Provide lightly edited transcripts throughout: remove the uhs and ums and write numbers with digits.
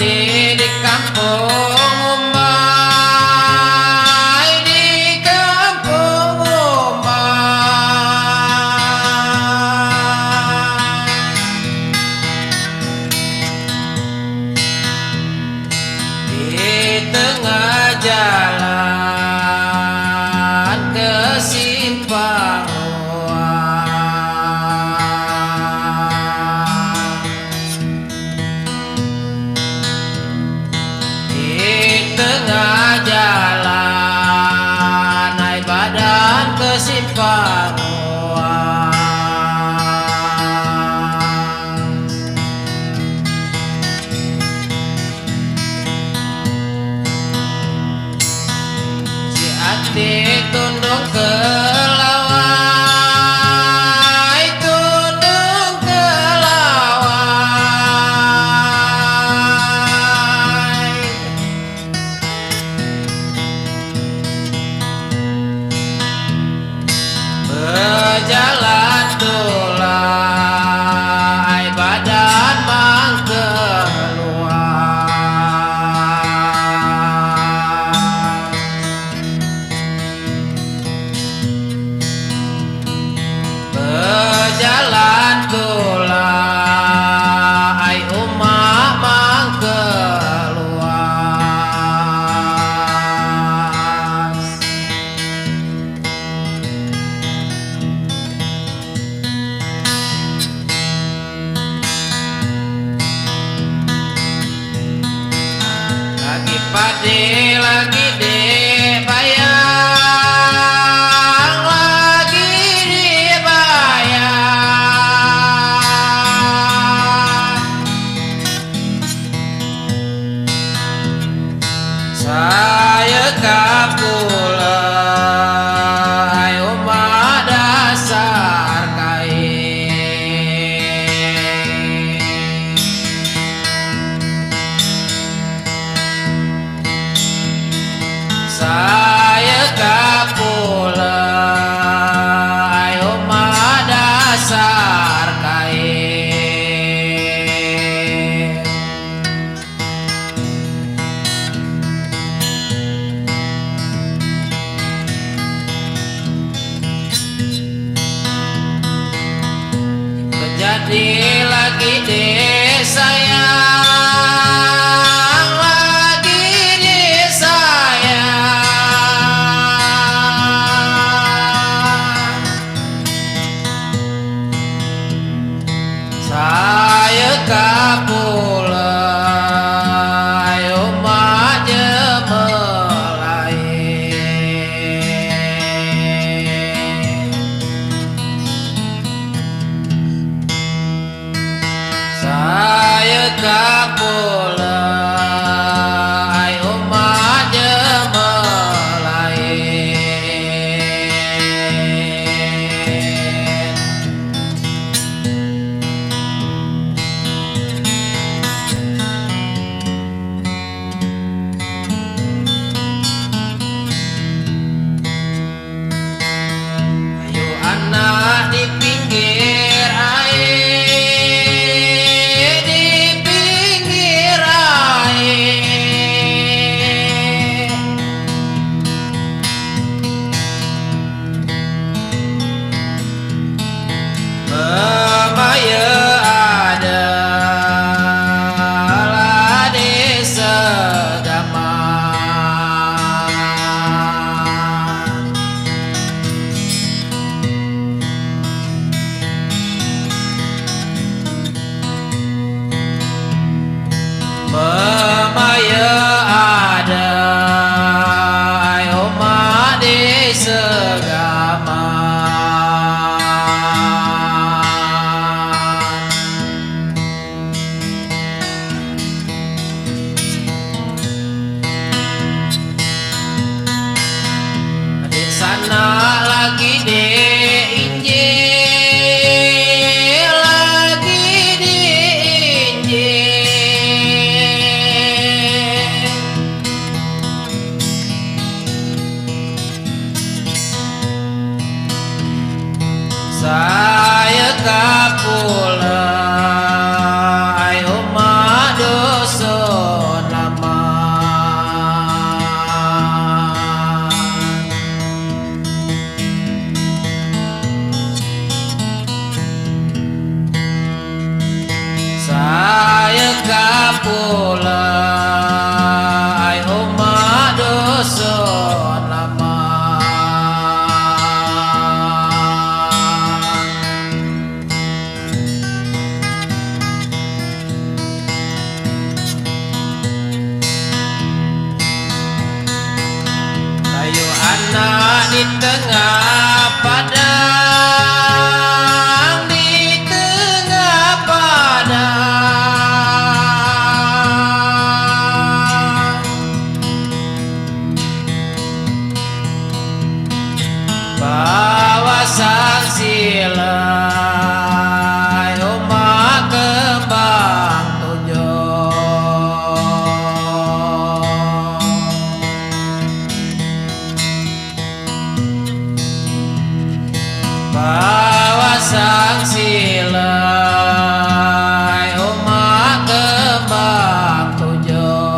padi di kampung umai, di kampung umai. Di tengah jalan ke simpang, di tengah jalan naik badan ke simpang. Si ati tunduk ke lawai, tunduk ke lawai. Berjalan tulai badan mang keluar. Berjalan tulai umak mang keluar. Lagi padi lagi dibayang, lagi dibayang. Saya kapula ayo umak dasar kain. Saya kapula ayo umak dasar kain. Terjadi lagi disayang, lagi disayang. Saya kapula ayo mak jemelain. Saya kapula ayo mak jemelain. Ayo anak di pinggir air, di pinggir. pula ai umak dusun lama. Kayu anak di tengah padang, di tengah padang. Bawa sang silai umak kembang tujuh. Bawa sang silai umak kembang tujuh.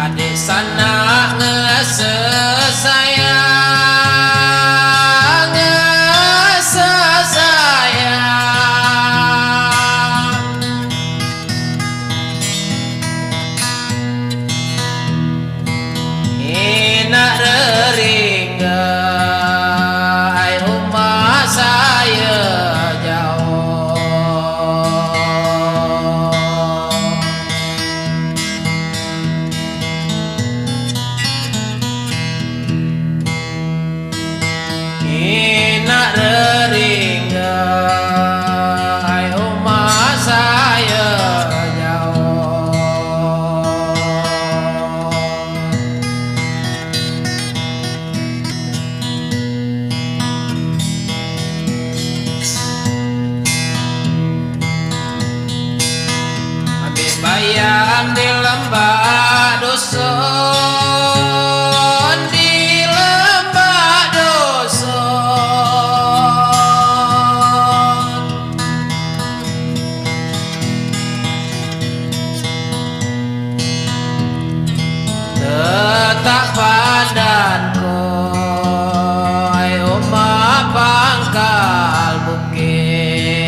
Adik sanak ngesesayang, ngesesayang. Inak reringga ai umak saya jauh. Inak reringga ai umak saya jauh. Ambil bayam di lembah dusun, di lembah dusun. Tetap pandanku ai umak pangkal bukit.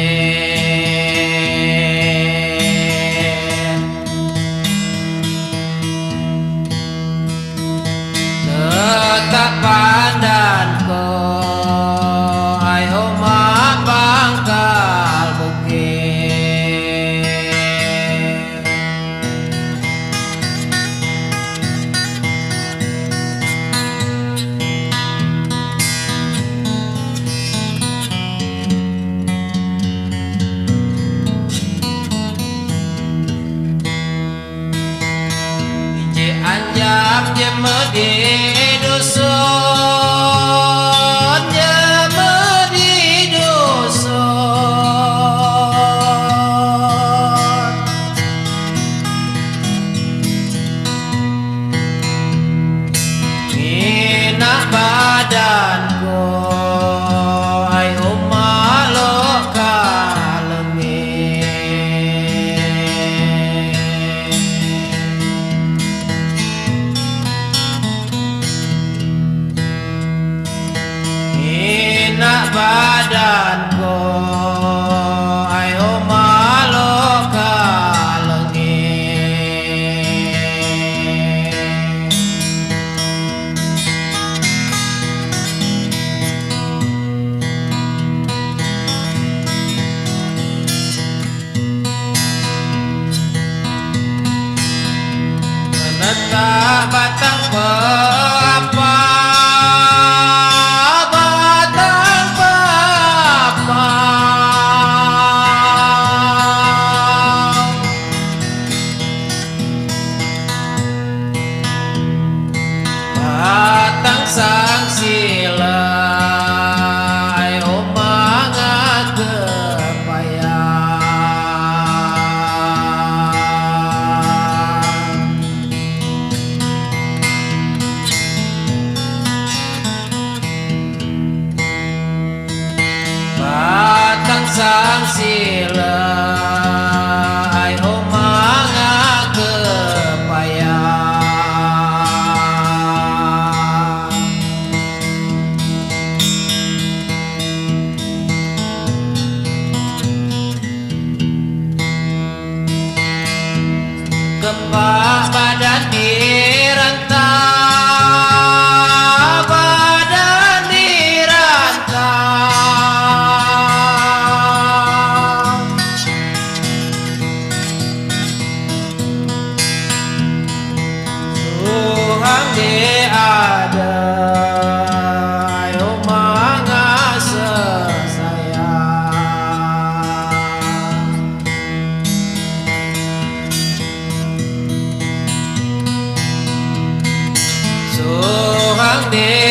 Tetap pandanku ai umak pangkal bukit. Inje anjam jemedi dusun, jemedi dusun. Nginak badanku ai umak lok kalengit. Nginak badanku ai umak lok kalengit. Menetak batang kelapa, batang kelapa. Batang sang silai umak ngakepayang. Batang sang silai umak ngakepayang. Gepak badan dirantau, badan dirantau. Suhang di ada ayo mangase saya. Suhang di